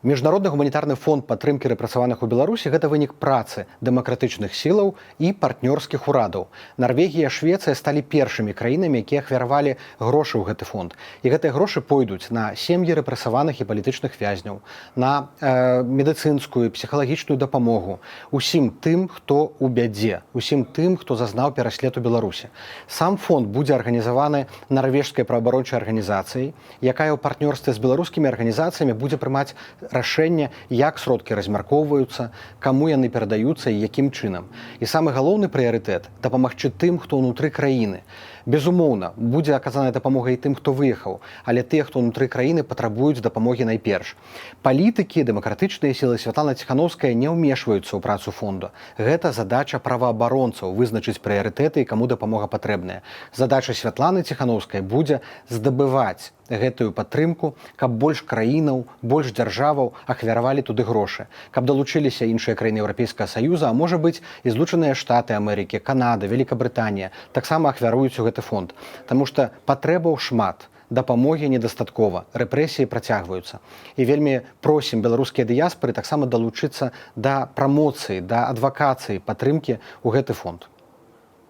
Міжнародны гуманітарны фонд падтрымкі рэпрэсаваных у Беларусі — гэта вынік працы дэмакратычных сілаў і партнёрскіх урадаў. Нарвегія, Швецыя сталі першымі краінамі, якія ахвяравалі грошы ў гэты фонд. І гэтыя грошы пойдуць на сем'і рэпрэсаваных і палітычных вязняў, на медыцынскую, псіхалагічную дапамогу усім тым, хто ў бядзе, усім тым, хто зазнаў пераслед у Беларусі. Сам фонд будзе арганізаваны нарвежскай праваабарончай арганізацыяй, якая ў партнёрстве з беларускімі арганізацыямі будзе прымаць рашэнне, як сродкі размяркоўваюцца, каму яны перадаюцца і якім чынам. І самы галоўны прыярытэт — дапамагчы тым, хто ўнутры краіны. Безумоўна, будзе аказаная дапамога і тым, хто выехаў, але тыя, хто ўнутры краіны, патрабуюць дапамогі найперш. Палітыкі, дэмакратычныя сілы, Святлана Ціхановская не ўмешваюцца ў працу фонду. Гэта задача праваабаронцаў — вызначыць прыярытэты і каму дапамога патрэбная. Задача Святланы Ціхановскай будзе здабываць гэтую падтрымку, каб больш краінаў, больш дзяржаваў ахвяравалі туды грошы, каб далучыліся іншыя краіны Еўрапейскага Саюза, а можа быць, і Злучаныя Штаты Амерыкі, Канада, Великабрытанія таксама ахвяруюць у гэты фонд. Таму што патрэбаў шмат, дапамогі недастаткова, рэпрэсіі працягваюцца. І вельмі просім беларускія дыяспоры таксама далучыцца да прамоцыі, да адвакацыі падтрымкі ў гэты фонд.